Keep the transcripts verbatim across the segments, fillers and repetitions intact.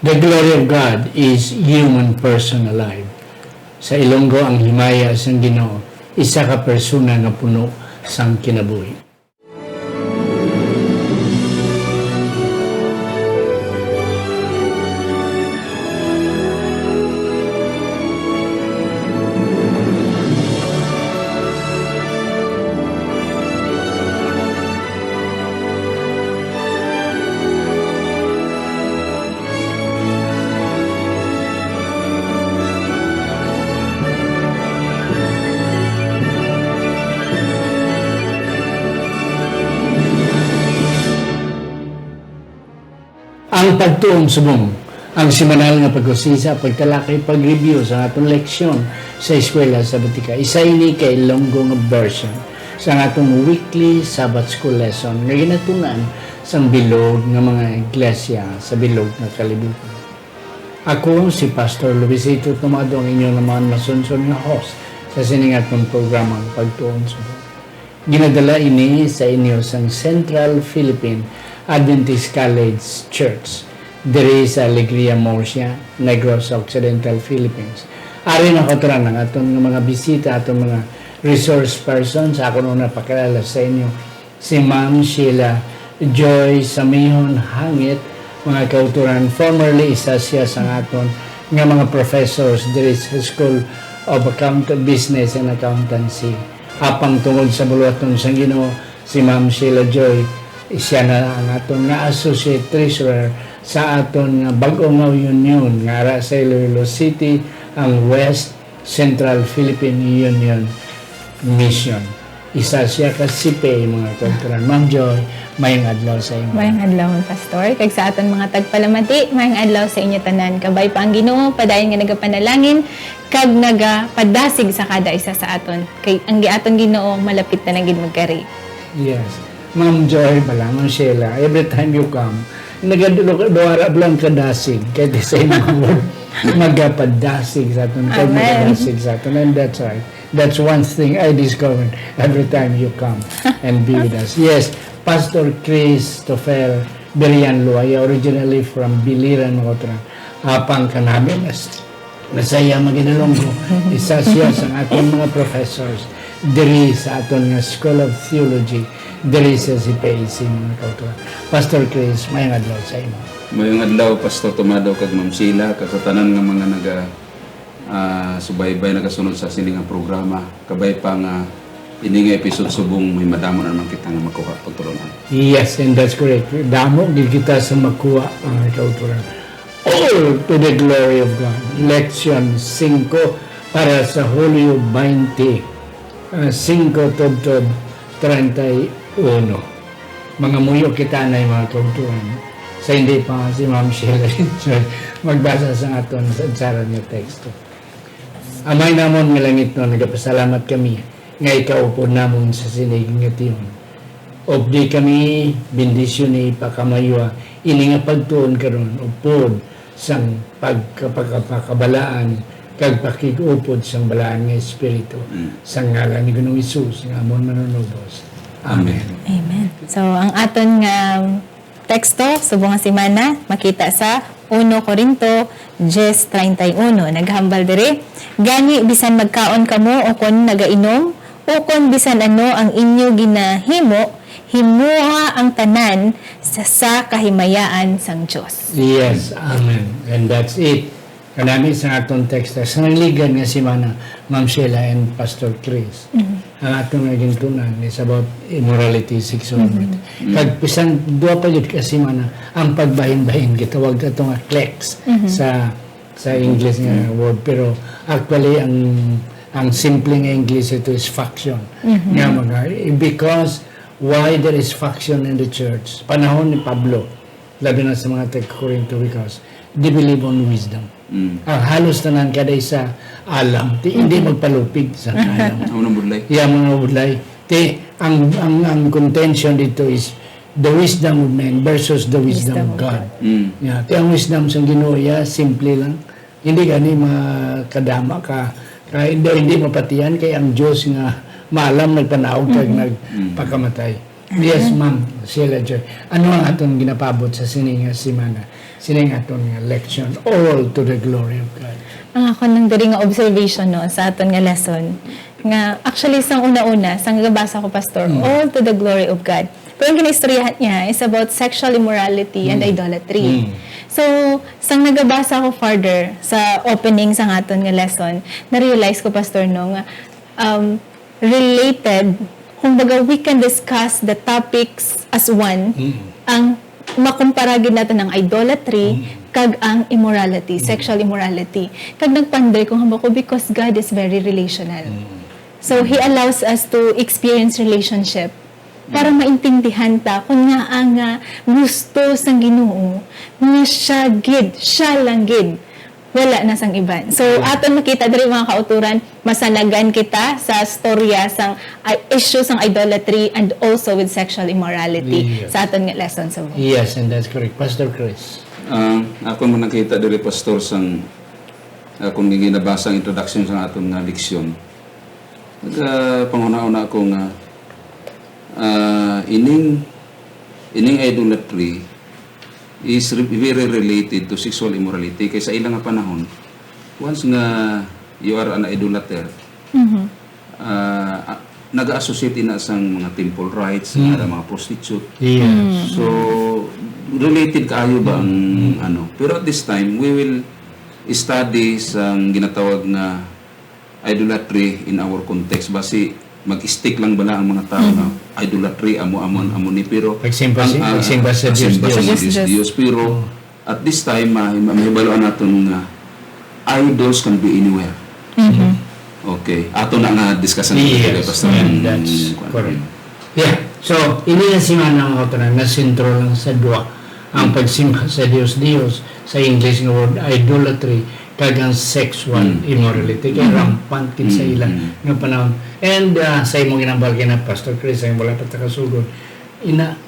The glory of God is human person alive. Sa Ilonggo, ang himaya sang Ginoo, isa ka persona nga puno sang kinabuhi. Ang pagtuon subong, ang semanal nga pag-usisa, pagtalakay, pag-review sa aton leksyon sa eskwela sa Batika. Isa ini ka Ilonggo nga version sa aton weekly Sabbath School lesson nga ginatun-an sang bilog nga mga iglesia sa bilog nga kalibutan. Ako si Pastor Luisito Tomado, ang inyo naman masunson nga host sa sining aton programang Pagtuon Subong. Ginadala ini sa inyo sang Central Philippine Adventist College Church diri sa Alegria, Murcia, Negros Occidental, Philippines. Ari na ko tanan ang aton nga mga bisita, aton mga resource person sa akon una pakilala sa inyo, si Ma'am Sheila Joy Samihon Hangit, mga kauturan, formerly isa siya sa aton nga mga professors diri sa School of Account-, Business and Accountancy. Apang tungod sa buluhaton sang Ginoo, si Ma'am Sheila Joy, siya na ang aton nga Associate Treasurer sa aton nga bag-o nga union nga ara sa Iloilo City, ang West Central Philippine Union Mission. Isa siya ka C P A, mga kauturan. Ma'am Joy, mayong adlaw sa imo. Mayong adlaw, Pastor. Kag sa aton mga tagpalamati, mayong adlaw sa inyo tanan. Kabay pa ang Ginoo, padayon nga nagapanalangin, kag nagapadasig sa kada isa sa aton. Kay ang gi-, aton Ginoo, malapit na lang gid magkari. Yes. Ma'am Joy, bala, Ma'am Sheila, every time you come, nagaduwara lang kadasig, kay the same word, magapadasig sa aton, kay Amen. Magadasig sa aton, and that's right. That's one thing I discovered every time you come and be with us. Yes, Pastor Christopher Berian Luaya, originally from Biliran, Mocotra. Apang kanami, mas Masaya Maginalonggo, isa siya sa aton mga professors diri sa aton nga School of Theology, diri sa C P A C, mga kauturan. Pastor Chris, mayong adlaw sa imo. Mayong adlaw, Pastor Tomado, kag Ma'am Sheila, kag sa tanan nga mga naga, ah, subaybay, nagasunod sa sini nga programa. Kabay pa nga ini nga episode subong may madamo na naman kita nga makuha pagtulon-an. Yes, and that's correct. Damo gid kita sa makuha, mga kauturan. All to the glory of God. Leksyon singko para sa Hulyo twenty, ah, singko tubtob treinta y uno. Mangamuyo kita na, mga kauturan. Sa hindi pa si Ma'am Sheila Richard magbasa sa aton sadsaran nga teksto. Amay namon nga langitnon, nagapasalamat kami nga ikaw upod namon sa sining nga tion. Updi kami, bendisyoni, pakamaywa ini nga pagtuon karon, upod sang pagkapakapakabalaan kag pakig-upod sang Balaan nga Espiritu, Mm. sa ngalan ni Ginoong Hesus nga amon Manunubos. Amen. Amen. Amen. So, ang aton nga teksto subong nga semana makita sa uno Corinto diyes treinta y uno. Naghambal diri, "Gani, bisan magkaon kamo o kon nagainom, o kon bisan ano ang inyo ginahimo, himoa ang tanan sa, sa kahimayaan sang Dios." Yes, amen. And that's it. Kanami sa aton teksto sa naligikan nga semana, Ma'am Sheila and Pastor Chris. Mhm. Ang aton nga gintun-an is about immorality, sexual Mhm. immorality. Mm. Kag bisan duha pa gid ka semana, ang pagbahin-bahin, gitawag ato nga clex Mhm. sa, sa English nga Mhm. word, pero actually ang, ang simple nga English ito is faction. Mhm. Nga mga, because why there is faction in the church? Panahon ni Pablo, labi na sa mga taga-Corinto, because they believe on wisdom. Mm. Ang halos tanan kada isa alam, ti hindi Mm-mm. magpalupig sa alam. Amo nang budlay. Yeah, mga budlay. Ti ang, ang, ang contention dito is the wisdom of men versus the wisdom Wisdom of of God. God. Mm. Yeah, ti ang wisdom sa Ginoo, yeah, simple lang. Hindi gani makadama ka, ka hindi, hindi mapatihan kay ang Dios nga maalam nagpanaog kag Mhm. Mm. nagpakamatay. Yes, Ma'am Sheila Joy. Ano ang aton ginapaabot sa sini nga semana? Sini nga aton nga leksyon, all to the glory of God. Ang ako lang diri nga observation, no, sa aton nga lesson, nga actually sang una-una, sang nagabasa ko, Pastor, Mm. all to the glory of God. Pero ang ginaistoryahan niya is about sexual immorality and Mm. idolatry. Mm. So, sang nagabasa ko further sa opening sa aton nga lesson, na-realize ko, Pastor, no, nga, um, related, kumbaga, we can discuss the topics as one, Mm. ang makumpara gid nato ang idolatry Mm. kag ang immorality, Mm. sexual immorality. Kag nagponder ko, hambal ko, because God is very relational. Mm. So, He allows us to experience relationship para Mm. maintindihan ta kung nga ang, ah, gusto sang Ginoo nga siya gid, siya lang gid, wala na sang iban. So, Yes. aton makita diri, mga kauturan, masanagan kita sa storya sang, ah, issue sang idolatry and also with sexual immorality Yes. sa aton nga lesson sa buhok. Yes, and that's correct. Pastor Chris. Ah, ako man nakita diri, Pastor, sang akon ginabasa ang introduction sa aton nga leksyon. Nagapanguna-una ako nga, ah, ining, ining idolatry is re-, very related to sexual immorality. Kay sa ila nga panahon, once nga you are an idolater, Mhm. ah, ah, naga-associate ina sang mga temple rites, Mm. nga mga prostitute. Yes. Mm. So, related kaayo ba ang Mm. ano? Pero at this time, we will study sang ginatawag nga idolatry in our context. Basi, mag-stick lang bala ang mga tao Mhm. nga idolatry, amo, amo, amo ni. Pero Pagsimba ang, si-, ah, pagsimba sa pagsimba sa Diyos-Diyos. Diyos-Diyos. Pero Oh. at this time, ma-, ma-, mahibaluan naton nga idols can be anywhere. Mhm. Okay. Ato na nga discussion Yes, today, Pastor. yeah, Mm, that's kuwan. correct. Yeah. So, ini nga semana, mga kauturan, nasentro lang sa duha. Ang Mm. pagsimba sa Dios-Dios, sa English nga word, idolatry, kag ang sexual Mm. immorality. Kay Mm. rampant gid sa Mm, ila mm. nga panahon. And, ah, sa imong ginambal kina Pastor Chris, ang wala pa ta kasugod, ina,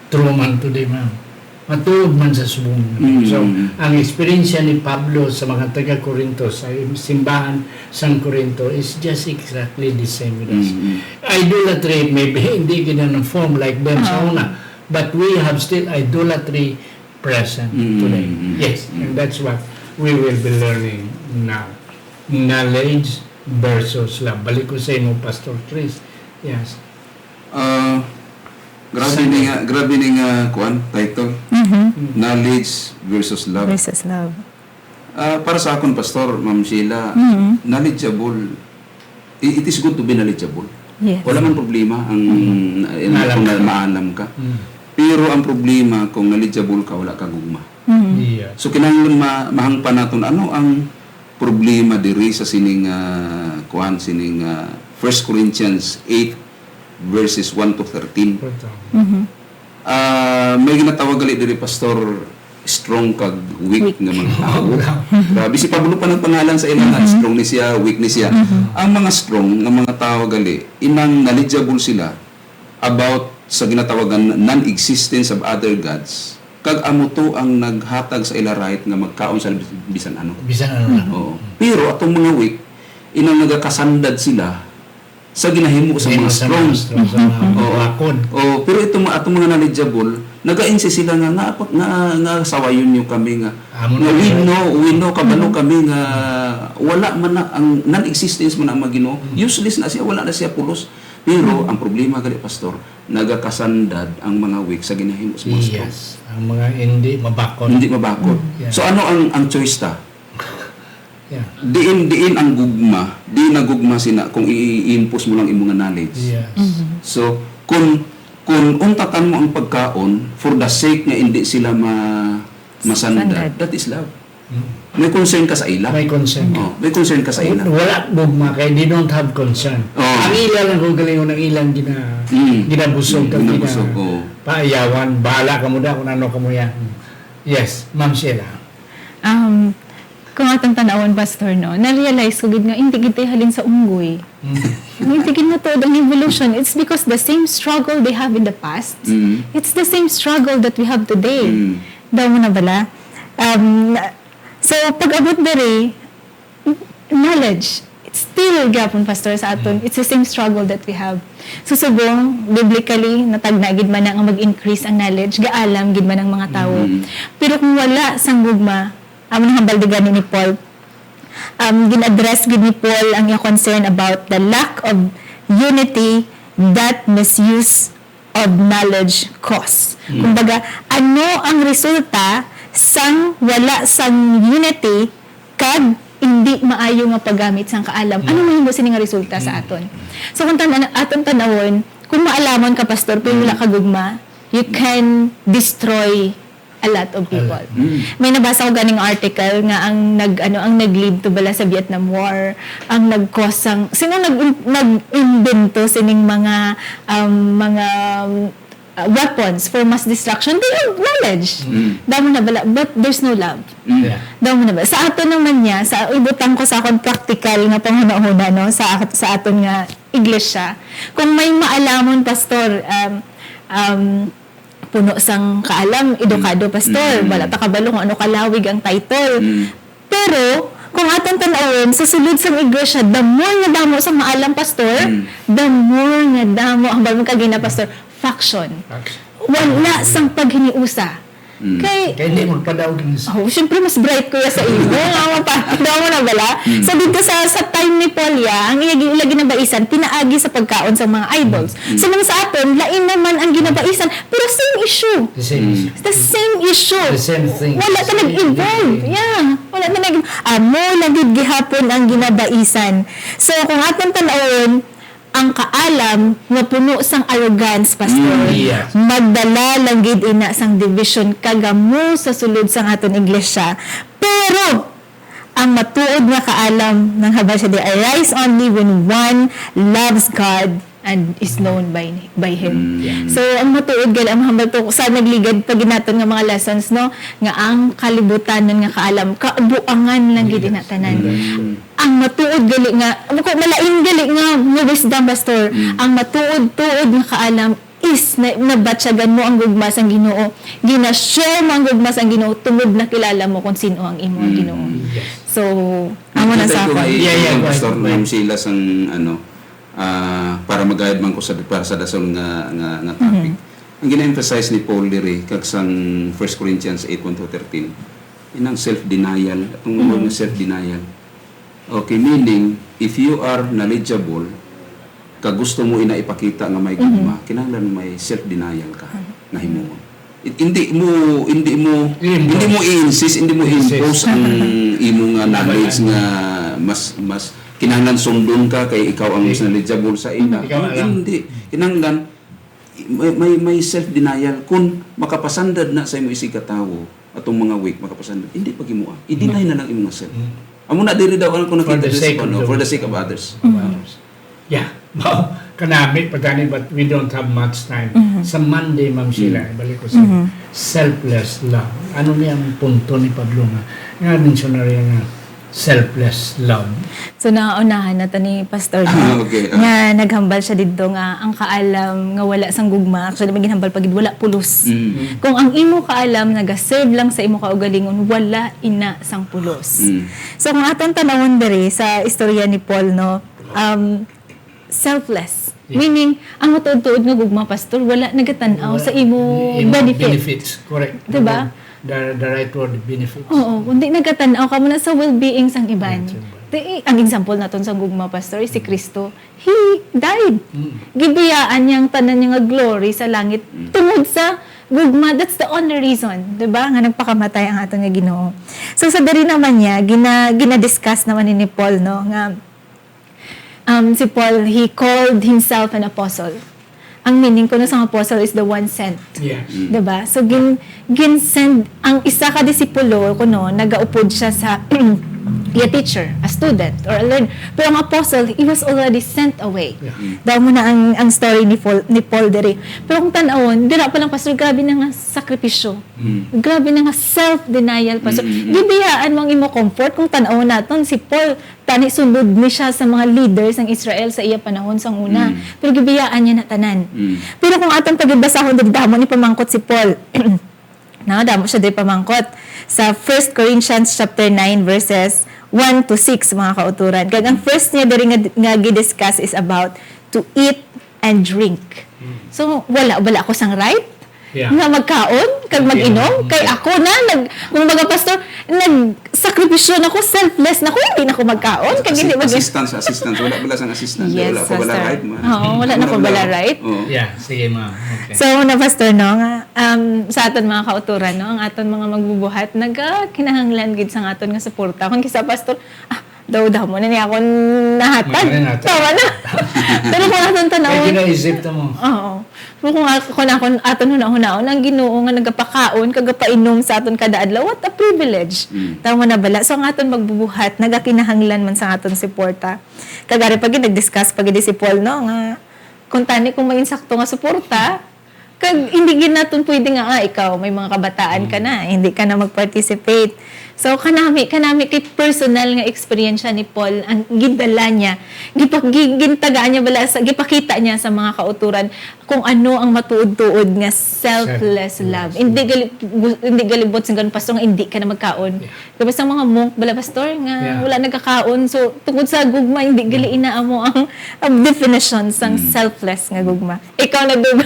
true man today, ma'am. Matuod man sa subong. Mm. So, ang eksperyensya ni Pablo sa mga taga-Corinto, sa simbahan sang Corinto, is just exactly the same with us. Mm. Idolatry, maybe hindi gid na form like them sa Ah. una, but we have still idolatry present Mm, today. Mm. Yes, Mm. and that's what we will be learning now. Knowledge versus love. Balik ko sa imo, Pastor Chris. Yes. Ah, grabe Sa ni nga, grabe ni nga, kuan, title. Mhm. Mm. Knowledge versus love. Versus love. Ah, para sa akon, Pastor, Ma'am Sheila, Mhm. knowledgeable, i-, it is good to be knowledgeable. Yes. Wala man problema ang, Mhm. ang Maalam kung ka. maalam ka. Mhm. Pero ang problema, kung knowledgeable ka, wala ka gugma. Mhm. Yeah. So, kinahanglan ma-, mahangpan naton ano ang problema diri sa sining, ah, kuan, sining, ah, First Corinthians eight, verses one to thirteen. Ito. Mhm. Ah, may ginatawag gali diri, Pastor, strong kag weak Weak. nga mga tawo. Grabe, si Pablo pa nagpangalan sa ila nga Mhm. strong ni siya, weak ni siya. Mhm. Ang mga strong nga mga tawo gali, inang knowledgeable sila about sa ginatawagan non-existence of other gods, kag amo to ang naghatag sa ila right nga magkaon sa bis-, bisan ano. Bisan ano lang. Oo. Pero atong mga weak, inang nagakasandad sila sa ginahimo sa Ginahimo mga sa strong. mga strong, sa mga Oo. bakod. Oo, pero itong mga, atong mga knowledgeable, nag-insist sila nga, nga, nga, nga sawayon niyo kami nga, Amo nga na we yun. know, we know, kabalo Mm. kami nga wala man na, ang non-existence man ang mga Ginoo, Mm. useless na siya, wala na siya pulos. Pero Mm. ang problema gali, Pastor, nagakasandad ang mga weak sa ginahimo sa mga strong. Yes, ang mga hindi mabakod. Hindi mabakod. Mm. Yeah. So, ano ang, ang choice ta? Yeah. Diin, diin ang gugma, diin ang gugma sina kung i-, i-impose mo lang imong knowledge. Yes. Mhm. So, kung, kung untatan mo ang pagkaon for the sake nga hindi sila ma-, masandad, Sandad. that is love. Mm. May concern ka sa ila. May concern ka. Oh, may concern ka sa ila. Wala gugma kay they don't have concern. Oh. Ang ila lang kung galingon ang ilang gina-, Mm. ginabusog Mm, kag ginabusog, gina-, oh. paayawan. Bahala ka mo da kung ano ka mo yan. Yes, Ma'am Sheila. Um, kung atong tanawon, Pastor, no, na-realize ko gid nga hindi gid tayo halin sa unggoy. Mm. Hindi gid matuod ang evolution. It's because the same struggle they have in the past, Mm. it's the same struggle that we have today. Mm. Daw mo na bala? Um, so, pag-abot diri, knowledge, it Still gyapon, Pastor, sa aton, it's the same struggle that we have. So, subong, biblically, natagna gid man na nga mag-increase ang knowledge, gaalam gid man ang mga tawo. Mm. Pero kung wala sang gugma, amo na hambal gani ni Paul, um, gin-address gid ni Paul ang iya concern about the lack of unity that misuse of knowledge cause. Mm. Kumbaga, ano ang resulta sang wala sang unity kag hindi maayo nga paggamit sang kaalam? Ano mahimo sini nga resulta sa aton? So, kung tan-, aton tanawon, kung maalamon ka, Pastor, pero wala ka gugma, you can destroy a lot of people. May nabasa ko ganing article nga ang nag, ano, ang nag-lead to bala sa Vietnam War, ang nag-cause sang, sino nag, nag-imbento sining mga, um, mga, um, uh, weapons for mass destruction? They have knowledge. Damo na bala, but there's no love. Yeah. Damo na bala. Sa ato naman niya, sa ibutang ko sa akon practical nga panghunahuna, no, sa, sa aton nga iglesia, kung may maalamon, Pastor, um, um, puno sang kaalam, edukado, Pastor. Wala ta kabalo kung ano kalawig ang title. Pero, kung aton tan-awon, sa sulod sang iglesia, the more nga damo sang maalam, Pastor, the more nga damo, hambal man kagina, Pastor, faction. Faction. Wala sang paghiniusa. Kay, kay hindi magpadaog yung isa. Oh, syempre, mas bright ko ya sa imo. Nga, mapa-, daw mo na bala? So, dito sa, sa time ni Paul, ya, ang iya gi-, ila ginabaisan, pinaagi sa pagkaon sa mga idols. So, man sa aton, lain naman ang ginabaisan, pero same issue. The same issue. The same issue. The same thing. Wala ta nag-evolve. Yeah. Wala ta nag-, amo lang gid gihapon ang ginabaisan. So, kung aton tan-awon, ang kaalam nga puno sang arrogance, Pastor, magdala lang gid ina sang division kag amo sa sulod sang aton iglesia. Pero, ang matuod nga kaalam, nang haba siya di, arise only when one loves God and is known by, by Him. So, ang matuod gali, ang mahambal to, sa nagligad pa gid naton nga mga lessons, no, nga ang kalibutanon nga kaalam, kabuangan lang gid ina tanan. Ang matuod gali nga, ano ko, malain gali nga, nga wisdom, Pastor. Ang matuod-tuod nga kaalam is na, nabatyagan mo ang gugma sang Ginoo. Gina-share mo ang gugma sang Ginoo tungod nakilala mo kung sino ang imo ang Ginoo. So, amo na sa akon. Yeah, yeah, Pastor, Ma'am Sheila, sang, ano, ah, para magayad man ko sa, para sa dason nga, nga, nga topic. Ang gina-emphasize ni Paul diri kag sang First Corinthians eight, one to thirteen, inang self-denial, atong word nga self-denial. Okay, meaning, if you are knowledgeable, kag gusto mo ina ipakita nga may gugma, kinahanglan may self-denial ka nga himuon. I-, hindi mo, hindi mo, hindi mo i-insist, hindi mo i-impose ang imo nga knowledge nga mas, mas kinahanglan sundon ka kay ikaw ang mas knowledgeable sa ila. Hindi. Kinahanglan may, may, may self-denial. Kung makapasandad na sa imo isig katawo, atong mga weak, makapasandad, hindi paghimoa. I-deny na lang imo nga self. Amo na diri daw ang kung nakita diri sa, ano, for the sake of others. Yeah. Mao, kanami pa gani, but we don't have much time. Sa Monday, Ma'am Sheila, ibalik ko sa selfless love. Ano ni ang punto ni Pablo nga, nga mentionary nga selfless love? So, naunahan na ta ni Pastor, no? Ah, okay, ah. Nga naghambal siya didto nga ang kaalam nga wala sang gugma, actually, may ginhambal pa gid, wala pulos. Kung ang imo kaalam naga-serve lang sa imo kaugalingon, wala ina sang pulos. So, kung aton tanawon diri sa istorya ni Paul, no, um, selfless. Meaning, ang matuod-tuod nga gugma, Pastor, wala nagatan-aw sa imo benefit. Benefits, correct. Diba? The, the right word, benefits. Oo, kundi nagatan-aw ka mo na sa well-being sang iban. Di, ang example naton sa gugma, Pastor, is si Kristo. He died. Gibiyaan niya ang tanan niya nga glory sa langit tungod sa gugma. That's the only reason, diba, nga nagpakamatay ang aton nga Ginoo. So, sa diri naman niya, gina-, gina-discuss naman ni, ni Paul, no, nga Um, si Paul, he called himself an apostle. Ang meaning kuno sang apostle is the one sent. Yes. Diba? So, gin-, gin-send ang isa ka disipulo, kuno, nagaupod siya sa iya teacher, a student, or a learner. Pero ang apostle, he was already sent away. Yeah. Daw mo na ang, ang story ni Paul, ni Paul diri. Pero kung tan-awon, dira pa lang, Pastor, grabe na nga sakripisyo. Grabe na nga self-denial, Pastor. Gibiyaan mo ang imo comfort. Kung tan-awon naton, si Paul, tani, sunod ni siya sa mga leaders sang Israel sa iya panahon sang una. Pero gibiyaan niya na tanan. Pero kung aton pagibasahon, damo ni pamangkot si Paul. Na, damo siya diri pamangkot. Sa First Corinthians chapter nine, verses one to six, mga kauturan. Kag ang first niya diri nga, nga gidiscuss is about to eat and drink. So, wala bala ako sang right Yeah. nga magkaon kag Mag-inom. mag-inom? Kay ako na, nag, kung mga pastor, nagsakripisyo na ko, selfless na ko, hindi na ko magkaon. Kag hindi Assi-, mag- assistance, assistance. Wala bala sang assistance. Yes, Wala ko bala pastor. right, ma. Oo, wala na Wala ko bala bala. right. Oo. Yeah, sige, ma'am. Okay. So, una, pastor, no, nga, um, sa aton mga kauturan, no, ang aton mga magbubuhat, nagakinahanglan gid sa aton nga suporta. Kung kisa, pastor, ah, daw, daw mo na niya akong nahatag. Wala na, Tama na. Pero kung aton Kaya tanawon, ginaisip ta mo. Oo. Pero kung ako, kung ako, aton hunahunaon, ang Ginoo nga nagapakaon, kagapainom sa aton kada adlaw, what a privilege. Mm. Tama na bala. So, ang aton magbubuhat, nagakinahanglan man sa aton suporta. Kagari pa gid, nag-discuss pa gid si Paul, no, nga kung tani kung may insakto nga suporta, kag hindi gid naton pwede nga, ah, ikaw, may mga kabataan ka Mm. na, hindi ka na mag-participate. So, kanami, kanami kay personal nga eksperyensya ni Paul ang gidala niya. Gipa-, gi-, gintagaan niya bala sa, gipakita niya sa mga kauturan kung ano ang matuod-tuod nga selfless Selfless. love. Hindi gali-, gu-, hindi galibot sa ganun, pastor, nga hindi ka na magkaon. Yeah. Kay basta mga monk bala, pastor, nga Yeah. wala nagkakaon. So, tungod sa gugma, hindi gali ina amo ang, ang definition sang Mm. selfless nga gugma. Ikaw na, Dub.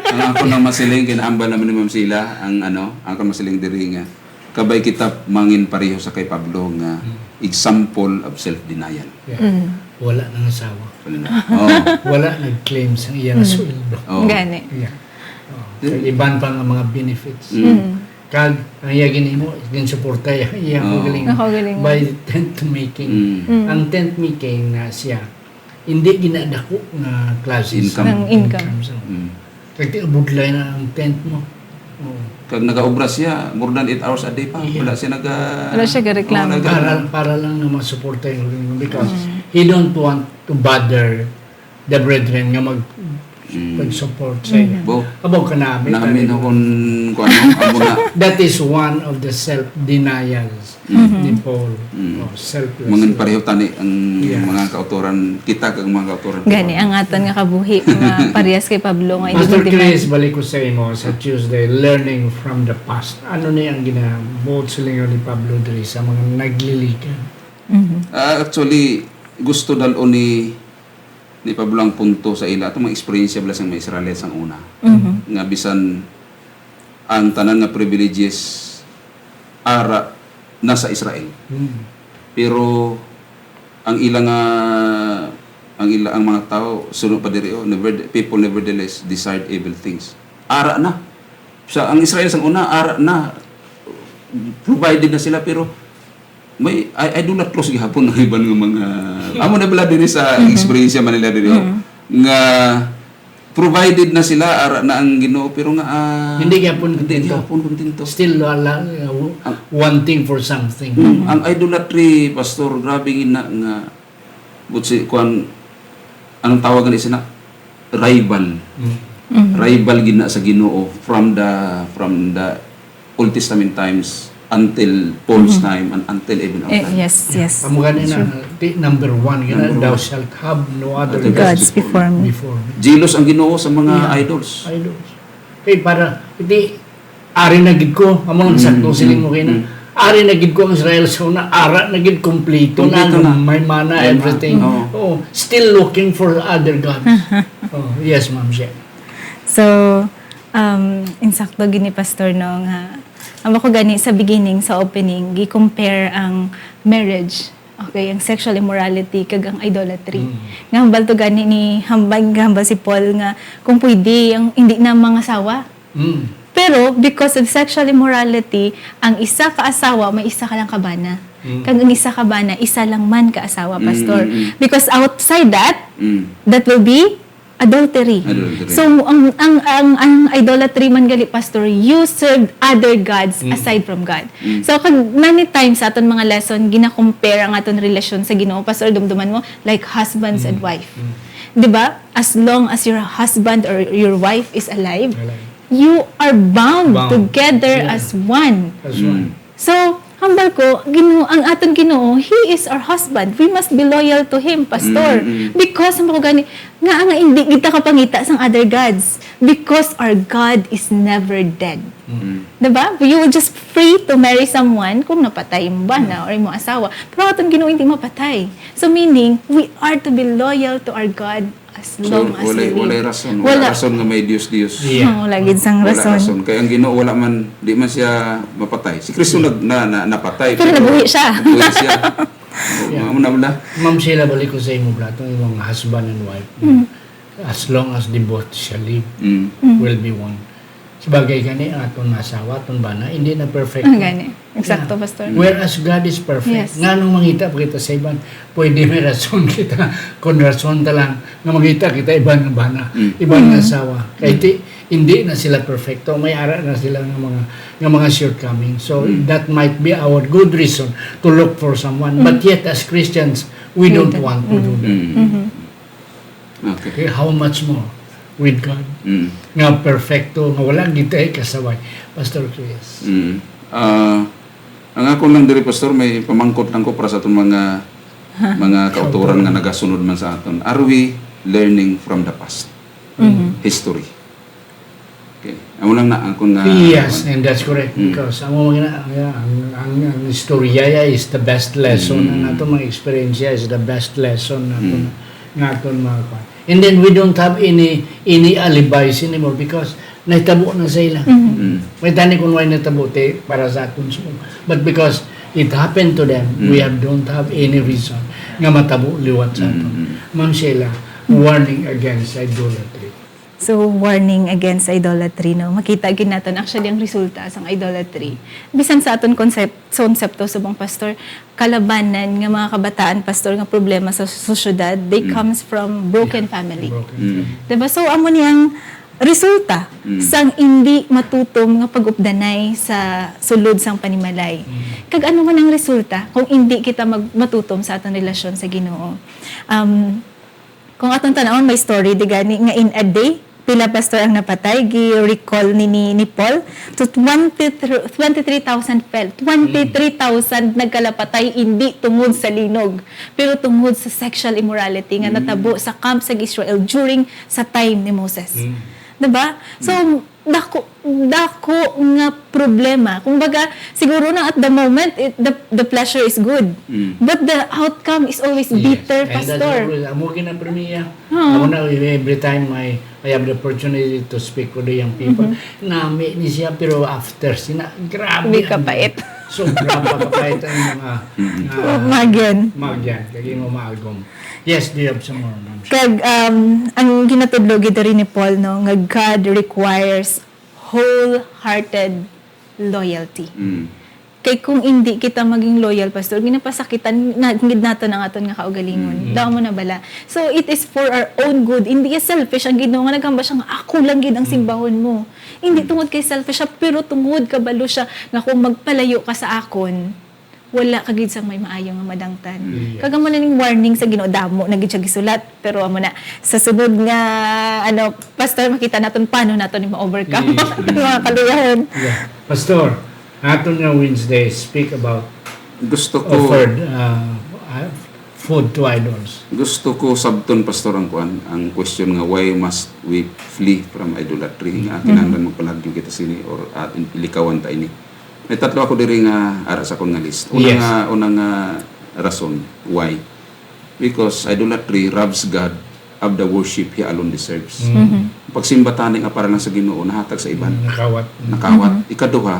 Ang ako nang masiling, kinahambal naman ni Ma'am Sheila, ang ano, ang ako masiling diri nga, kabay kita mangin pareho sa kay Pablo nga Mm. example of self-denial. Yeah. Mm. Wala nang asawa. Wala na. Oh. Wala nag-claim sa iya nga Mm. sweldo. Oh. Gani. Yeah. Oh. Then Kag iban pa nga mga benefits. Mm. Mm. Kag ang iya ginhimo, ginsuporta iya, iya Oh. kaugalingon. Kaugalingon. By tent making. Mm. Mm. Ang tent making na siya, hindi ginadako nga klase Income. sa Ng income. income. So, Mm. kag tiabudlay na ang tent mo. Oh. Kag nagaobra siya more than eight hours a day pa. Yeah. Wala siya naga-, Wala siya gareklamo. Oh, naga- Para, para lang na masuporta yung kaugalingon because Mm. he don't want to bother the brethren nga mag-, Mm. mag-support sa iya. Mm. Bo. Abaw ka namin, Namin tayo. Akong kuwan, amo na. That is one of the self-denials Mm. ni Paul. Mm. Oh, selfless. Mangin pareho tani ang Yeah. mga kautoran, kita kag mga kautoran. Gani, ang aton nga kabuhi, nga parehas kay Pablo, nga hindi Pastor magdepende. Chris, balik ko sa imo sa Tuesday, learning from the past. Ano ni ang ginabuot sa lingaw ni Pablo diri sa mga nagliligan? Mhm. Ah, actually, gusto dal-on ni, ni Pablo ang punto sa ila, atong mga eksperyensya bala sa mga Israelis ang una. Mhm. Nga bisan ang tanan nga privileges ara na sa Israel. Mm. Pero ang ila nga, ang ila, ang mga tawo, suno pa diri, oh, never, people nevertheless desired evil things. Ara na. Sa, ang Israel sang una, ara na. Provided na sila, pero may i-, idolatros gihapon ang iban nga mga, amo na bala diri sa Mm-hmm. eksperyensya man nila diri, oh, Mm. nga provided na sila, ara na ang Ginoo, pero nga, ah, Hindi gyapon hindi kontento. gyapon kontento. Still, wala, uh, Ang wanting for something. Mm, ang idolatry, Pastor, grabe gina nga, but si, kuwan, anong tawag gani sina? Rival. Mm. Mm. Rival gid na sa Ginoo from the, from the Old Testament times until Paul's Mhm. time and until even our Eh, time. yes, Yeah. yes. Amo gani na, Sure. di, number one, gina, Number "Thou one. shalt have no other Other gods gods before me." before me. Jealous ang Ginoo sa mga Yeah. idols. Idols. Kay para, di, ari na gid ko, amo ang Mm, sakto siling mm, mo kay na. mm. Ari na gid ko ang Israel sa una, ara na gid, kompleto na, Kompleto na. may mana, May mana, everything. oo. Oh, still looking for other gods. Oh, yes, Ma'am Jen. So, um, insakto gid ni Pastor, no, nga, ang ako gani sa beginning, sa opening, gi-compare ang marriage, okay, ang sexual immorality, kag ang idolatry. Mm. Nga hambal to gani ni, hambal, hambal si Paul nga, kung pwede, ang hindi na mangasawa. Mm. Pero because of sexual immorality, ang isa ka asawa, may isa ka lang kabana. Mm. Kag ang isa kabana, isa lang man ka asawa, Pastor. Mm, mm, mm. Because outside that, Mm. that will be adultery. Adultery. So, ang, ang, ang, ang idolatry man gali, Pastor, you serve other gods Mm. aside from God. Mm. So, kag many times sa aton mga lesson, gina-compare ang aton relasyon sa Ginoo. Pastor, dumduman mo, like husbands and Mm. wife. Mm. Di ba? As long as your husband or your wife is alive, Alive. you are bound Bound. together Yeah. as one. As Mm. one. So, Hambal ko, Ginoo, ang aton Ginoo, He is our husband. We must be loyal to Him, Pastor. Mm, mm. Because, ang gani, nga nga hindi kita kapangita sang other gods. Because our God is never dead. Mm. Diba? You will just free to marry someone kung napatay mo ba na or imong asawa. Pero aton Ginoo hindi mapatay. So meaning, we are to be loyal to our God as So, long as walay, we walay live. Rason. Wala Wala. Rason nga may Dios-Dios. Yeah. Oh, wala gid sang Wala rason. Rason. Kaya ang Ginoo wala man, di man siya mapatay. Si Kristo Yeah. nag-, na, na, napatay, Pero pero nabuhi siya. nabuhi siya. O, Yeah. mao na wala. Ma'am Sheila, balik ko sa imo, bro, itong imong husband and wife. Mm. As long as the both shall live, Mm. Mm. will be one. Sabagay gani, ang aton asawa, aton bana, hindi na perfect. Ah, gani. Eksakto, Yeah. Pastor. Whereas God is perfect. Yes. Nganong mangita pa kita sa iban? Pwede may rason kita, kung rason ta lang, nga mangita kita iban nga bana, Mm. iban nga Mm. asawa. Kay Mm. ti-, hindi na sila perfecto, may ara na sila nga mga, nga mga shortcomings. So, Mm. that might be our good reason to look for someone. Mm. But yet, as Christians, we We don't don't. want to do Mm. that. Mm. Mm-hmm. Okay. Okay, how much more with God? Mm. Nga perfecto, nga wala gid tay kasaway. Pastor Chris. Mm. Ah, ang ako lang diri, Pastor, may pamangkot lang ko para sa atong mga, mga kautoran nga Kautoran. nagasunod man sa aton. Are we learning from the past? Mm-hmm. History. Okay. Amo lang na, ang kung, ah, Yes, ano. and that's correct, Mm. because amo nga na, ang, ang, ang, ang istorya ya is the best lesson, Mm. ang ato mga eksperyensya is the best lesson nato Mm. nga aton mga kwan. And then we don't have any, any alibis anymore because nahitabo na sa ila. Mm. Mm. May tani kung why nahitabo, te, para sa aton sumong. But because it happened to them, Mm. we have, don't have any reason nga matabo liwat sa aton. Mm. Ma'am Sheila, warning against idolatry. So, warning against idolatry, no? Makita gid naton actually ang resulta sang idolatry. Bisan sa aton konsep-, sa konsepto subong, Pastor, kalabanan nga mga kabataan, Pastor, nga problema sa sosyedad, they Mm. comes from broken Yeah. family. Broken Mm. family. Diba? So, amo ni ang resulta Mm. sang hindi matutom nga pag-updanay sa sulod sang panimalay. Mm. Kag ano man ang resulta kung hindi kita mag-, matutom sa aton relasyon sa Ginoo? Um, Kung aton tan-awon, may story di gani nga in a day, pila, Pastor, ang napatay? Gi-recall ni, ni, ni Paul. So, twenty-three, twenty-three thousand fell. Twenty-three thousand nagkalapatay, hindi tungod sa linog, pero tungod sa sexual immorality nga Mm. natabo sa camp sa Israel during sa time ni Moses. Mm. Diba? So, Mm. dako, dako nga problema. Kumbaga, siguro na at the moment, it, the, the pleasure is good. Mm. But the outcome is always Yes. bitter, And that's Pastor. Always, amo gina premia. Oo. Amo na, every time I, I have the opportunity to speak with the young people, Mhm. nami ni siya, pero after, sina, grabe Di ka ang pait. Sobra pa kapait ang mga, Mm. mga Magyan. magyan, kag imo maagom. Yes, do you have some more, Ma'am? Kag, um, ang ginatudlo gid diri ni Paul, no, nga God requires wholehearted loyalty. Mm. Kay kung hindi kita maging loyal, Pastor, ginapasakitan na gid naton ang aton nga kaugalingon. Mm. Daw mo na bala. So, it is for our own good. Hindi siya selfish ang Ginoo nga naghambal siya nga, "Ako lang gid ang Mm. simbahon mo." Hindi Mm. tungod kay selfish siya, pero tungod kabalo siya nga kung magpalayo ka sa akon, wala ka gid sang may maayo nga madangtan. Mm. Yes. Kag amo na ning warning sa Ginoo, damo na gid siya gisulat, pero amo na, sa sunod nga, ano, Pastor, makita naton paano naton ni ma-overcome Mm. ang mga kaluyahon. Yeah. Pastor, aton nga Wednesday, speak about Gusto ko offered, uh, uh, food to idols. Gusto ko sabton, Pastor, ang kuan, ang question nga, why must we flee from idolatry? Nga Mm. kinahanglan magpalagyo kita sini or, uh, ilikawan ta ini. May tatlo ako diri nga ara sa akon nga list. Una Yes. nga, una nga rason, why? Because idolatry robs God of the worship He alone deserves. Mm. Mhm. Pagsimba tani nga para lang sa Ginoo, nahatag sa iban. Mm, nakawat. Mm. Nakawat. Mhm. Ikaduha,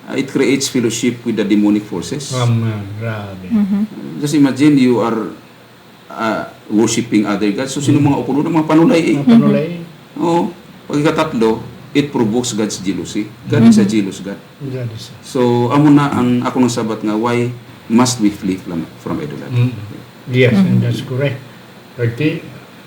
uh, it creates fellowship with the demonic forces. Amen. Grabe. Mhm. Just imagine you are ah, worshiping other gods. So, sino Mm. mga ukulon? Ang mga panulay, eh. Mga panulay. Oo. Pagkatatlo, it provokes God's jealousy. God is a Mm-hmm. jealous God. God is a So, amo na ang ako nga sabat nga, why must we flee from, from idolatry? Mm. Yes, and Mm-hmm. that's correct. Pwede,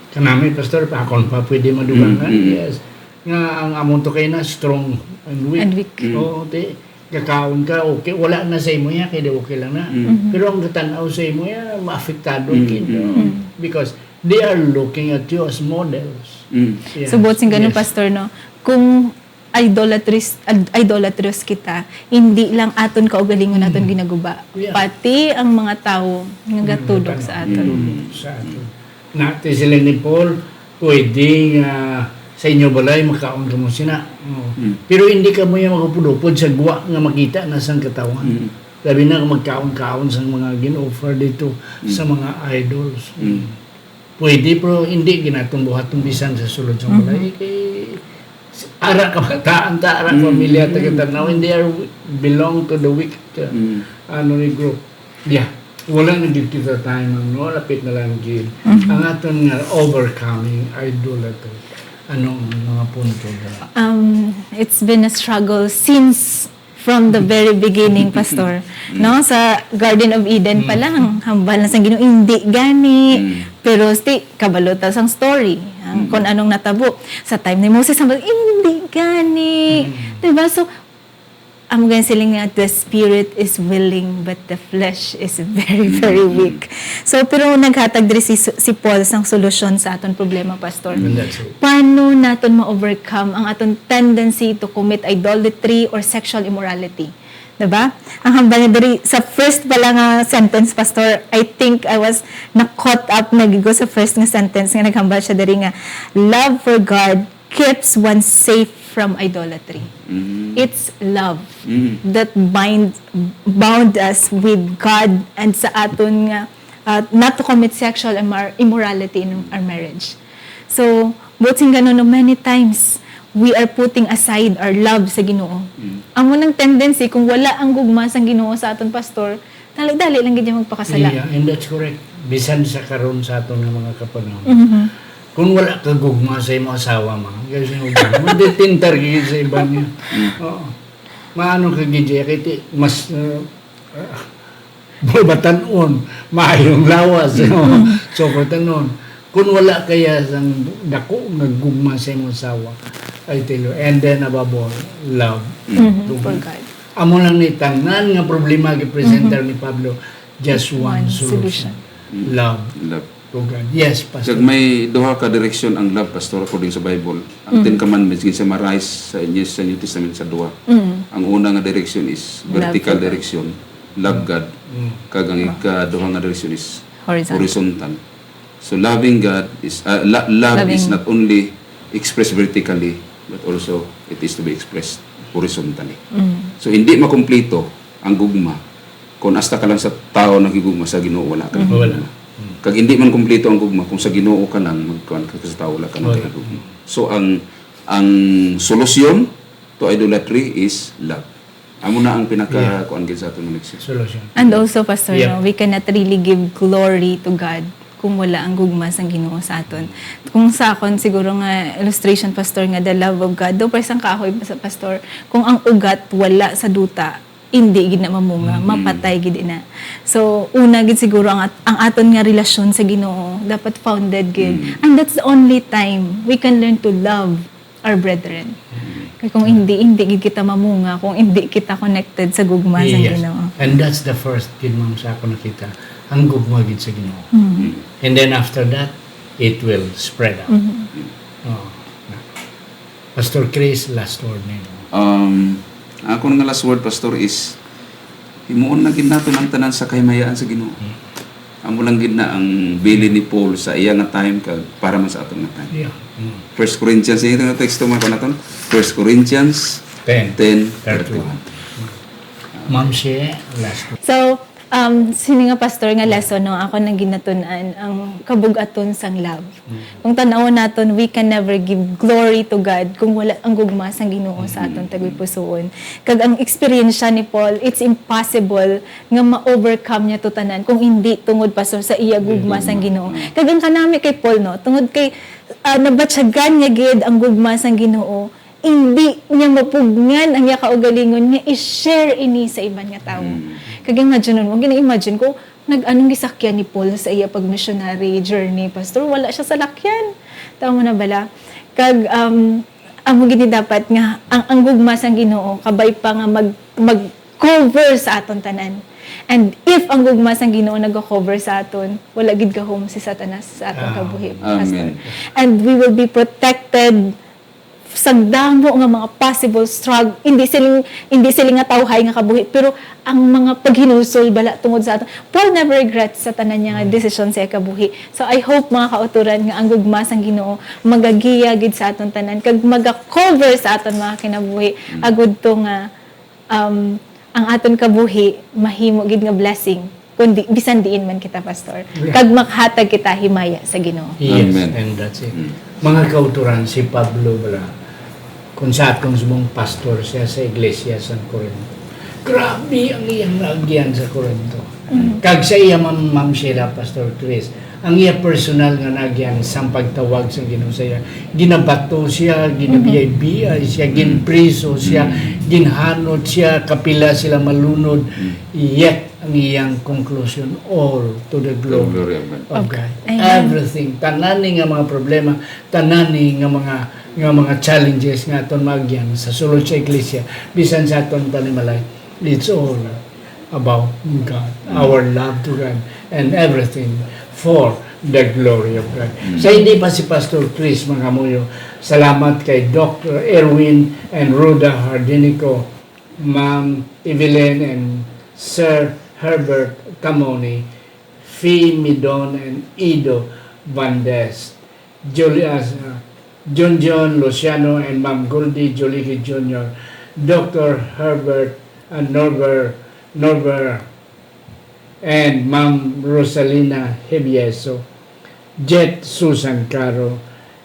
kanami, Pastor, pa, akon pa pwede madugangan. Mm, mm. Yes. Nga ang amon to kay na strong and weak. And weak. Mm. Oo, ti, gakaon ka, okay. Wala na sa imo ya, kay di okay lang na. Mm. Mm-hmm. Pero ang gatan-aw sa imo ya, maapektado Mm, kid, mm, no? mm. Because they are looking at you as models. Mm. Yes, So, buot sing ganun, yes. Pastor, no? Kung idolatrous, ad-, idolatrous kita, hindi lang aton kaugalingon aton ginaguba, Yeah. pati ang mga tawo nga gatudok sa aton. Gatudok sa aton. Nati sila ni Paul, pwede nga sa inyo balay makaon kamo sina. Oh. Mm. Pero hindi kamo yung magupod-upod sa guwa nga makita na sang katawhan. Mm. Labi na kung magkaon-kaon sang mga gin-offer dito Mm. sa mga idols. Mm. Pwede, pero hindi ginatong buhaton bisan sa sulod sa Mhm. balay. Kay, ara kabataan ta, ara Mhm. pamilya ta kita now, and they are wi-, belong to the wicked, uh, Mm. ano ni group. Yeah. Wala na gyud kita time, ano, lapit na lang gyud. Mhm. Ang aton nga overcoming idolatry. Anong mga punto na? Um, it's been a struggle since from the very beginning, Pastor. Mm. No? Sa Garden of Eden pa Mm. lang, hambal na sang Ginoo, "Hindi gani." Mm. Pero sti, kabalo ta sang story, ang Mm. kung anong natabo. Sa time ni Moses, hambal, "Hindi gani." Mm. Diba? So, amo gani siling nga, "The spirit is willing, but the flesh is very, very Mm. weak." So, pero naghatag diri si, si Paul sang solusyon sa aton problema, Pastor. And that's it. Paano naton ma-overcome ang aton tendency to commit idolatry or sexual immorality? Diba? Ang hambal niya diri sa first pala nga sentence, Pastor, I think I was na-caught up na gigo sa first nga sentence nga naghambal siya diri nga, "Love for God keeps one safe from idolatry." Mm. It's love Mm. that bind, bound us with God and sa aton nga, uh, not to commit sexual immor-, immorality in our marriage. So, buot sing ganun, no, many times, we are putting aside our love sa Ginoo. Mm. Amo nang tendency, kung wala ang gugma sang Ginoo sa aton, Pastor, dali-dali lang gid niya magpakasala. Yeah, and that's correct. Bisan sa karon sa aton nga mga kapanahon. Mhm. Kung wala ka gugma sa imong asawa, ma, kaya sa imong gugma, madetenta gid sa iban niya. Mm. Oo. Maano ka gid, kay ti-, mas, uh, uh, mabatan-on, maayong lawas, no? Mm. So, batan-on. Kung wala kaya sang dako nga gugma sa imong asawa, I tell you, and then above all, love. Mm. Mhm, Gugma. For God. Amo lang ni tanan nga problema gi-presenter Mhm. ni Pablo, just one One solution. solution. Mm. Love. Love. To God. Yes, Pastor. Kag may duha ka direksyon ang love, Pastor, according sa Bible. Ang Mm. Ten Commandments, gin-summarize sa inyo sa New Testament sa duha. Mm. Ang una nga direksyon is Love vertical God. direction, love God. Mm. Kag ang Ah. ikaduha nga direksyon is Horizontal. horizontal. So, loving God is, ah, la-, love is Loving. not only expressed vertically, but also it is to be expressed horizontally. Mm. So, hindi makumpleto ang gugma kung hasta ka lang sa tao nagigugma, sa Ginoo wala ka Mhm. Wala. nagigugma. Mm. Kag hindi man kumpleto ang gugma kung sa Ginoo ka lang, magkuan ka sa tao, wala ka Wala. nagigugma. So, ang, ang solusyon to idolatry is love. Amo na ang pinaka, Yeah. kuan gid sa aton nga leksyon. Solution. And also, Pastor, Yeah. no, we cannot really give glory to God kung wala ang gugma sang Ginoo sa aton. Kung sa akon, siguro nga illustration, Pastor, nga the love of God, daw pa isang kahoy, Pas-, Pastor, kung ang ugat wala sa duta, hindi gid na mamunga, Mm-hmm. mapatay gid na. So, una gid siguro ang at-, ang aton nga relasyon sa Ginoo dapat founded gid. Mm. And that's the only time we can learn to love our brethren. Mm. Kay kung hindi, hindi gid kita mamunga, kung hindi kita connected sa gugma sa Yes. Ginoo. And that's the first gid, ma'am, sa ako nakita, ang gugma gid sa Ginoo. Mm. And then after that, it will spread out. Mm. Oh. Pastor Chris, last word nimo. Um, akon nga last word, Pastor, is himuon na gid naton ang tanan sa kahimayaan sa Ginoo. Mm. Amo lang gid na ang bilin ni Paul sa iya nga time kag para man sa aton nga time. Yeah. Mm. First Corinthians, ito nga teksto man ko naton. First Corinthians Ten. ten thirty-one. Ma'am Shea, last word. So, um, sini nga, Pastor, nga lesson, no, ako nang ginatun-an ang kabug-aton sang love. Mm. Kung tan-awon naton, we can never give glory to God kung wala ang gugma sang Ginoo sa aton Mm. tagipusoon. Kag ang eksperyensya ni Paul, it's impossible nga ma-overcome niya to tanan kung hindi tungod, Pastor, sa iya gugma Gugma. sang Ginoo. Mm. Kag ang kanami kay Paul, no, tungod kay, ah, nabatyagan niya gid ang gugma sang Ginoo, hindi niya mapugngan ang iya kaugalingon nga i-share ini sa iban nga tawo. Mm. Kag imagine mo, gina-imagine ko, nag-anong gisakyan ni Paul sa iya pag-missionary journey, Pastor? Wala siya salakyan. Tama na bala? Kag, um, amo gid ni dapat nga ang, ang gugma sang Ginoo kabay pa nga mag, mag-cover sa aton tanan. And if ang gugma sang Ginoo naga-cover sa aton, wala gid gahom si Satanas sa aton Ah. kabuhi, Pastor. Amen. And we will be protected sa damo nga mga possible struggle, hindi sila, hindi sila nga tawhay nga kabuhi, pero ang mga paghinulsol bala tungod sa aton, Paul never regrets sa tanan niya nga desisyon sa kabuhi. So I hope, mga kauturan, nga ang gugma sang Ginoo magagiya gid sa aton tanan kag magacover sa aton mga kinabuhi, agud to nga um, ang aton kabuhi mahimo gid nga blessing, kundi bisan diin man kita, Pastor. Yeah. Kag makahatag kita himaya sa Ginoo. Yes, Amen. And that's it. Mm. Mga kauturan, si Pablo bala, kung sa atong subong, pastor siya sa iglesia sa Corinto. Grabe ang iyang naagyan sa Corinto. Mm. Kag sa iya, Ma'am, Ma'am Sheila, Pastor Chris, ang iya personal nga naagyan sang pagtawag sa Ginoo sa iya. Ginabato siya, ginabiyay-biyay siya, ginpriso siya, ginhanot siya, kapila sila malunod. Yet, ang iyang conclusion, all to the glory, glory of God. Of God. Amen. Everything, tanan ni nga mga problema, tanan ni nga mga, nga mga challenges nga aton maagyan sa sulod sa iglesia, bisan sa aton panimalay, it's all about God, our love to God, and everything for the glory of God. Sa hindi pa si Pastor Chris mangamuyo, salamat kay Doctor Erwin and Rhoda Hardinico, Ma'am Evelyn and Sir Herbert Camoni, Fee Midon and Ido Vandes, Julius, uh, John John Luciano and Ma'am Goldie Jolique Junior, Doctor Herbert and Norbert, Norbert and Ma'am Rosalina Hevieso, Jet Susan Caro,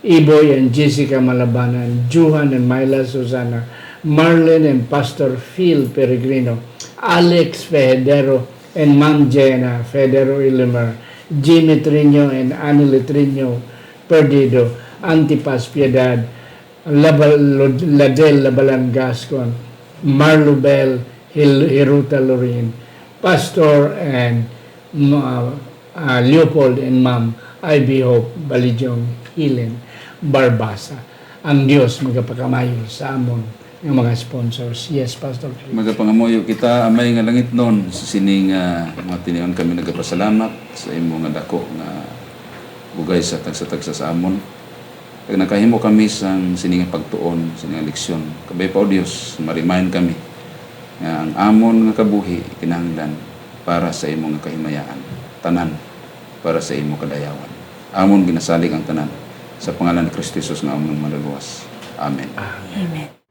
Iboy and Jessica Malabanan, Johan and Myla Susana, Marlene and Pastor Phil Peregrino, Alex Federo and Ma'am Jenna Federo Ilimer, Jimmy Trino and Annie Trino Perdido, Antipas Piedad, Labal-, Lod-, Ladel Labalan Gascon, Marlo Bell, Hil-, Hiruta Lorin, Pastor and, uh, uh, Leopold and Ma'am Ivy Hope Balijong Hilen Barbasa. Ang Dios magapakamayo sa amon nga mga sponsors. Yes, Pastor Chris. Magapangamuyo kita, Amay nga langitnon, sa sini nga mga tinion kami nagapasalamat sa imo nga dako nga bugay sa tagsa-tagsa sa amon. Kag nakahimo kami sang sini nga pagtuon, sini nga leksyon. Kabay pa, O Dios, ma-remind kami nga ang amon nga kabuhi kinahanglan para sa imo nga kahimayaan, tanan para sa imo kadayawan. Amon ginasalig ang tanan sa pangalan ni Cristo Jesus nga amon Manluluwas. Amen. Amen.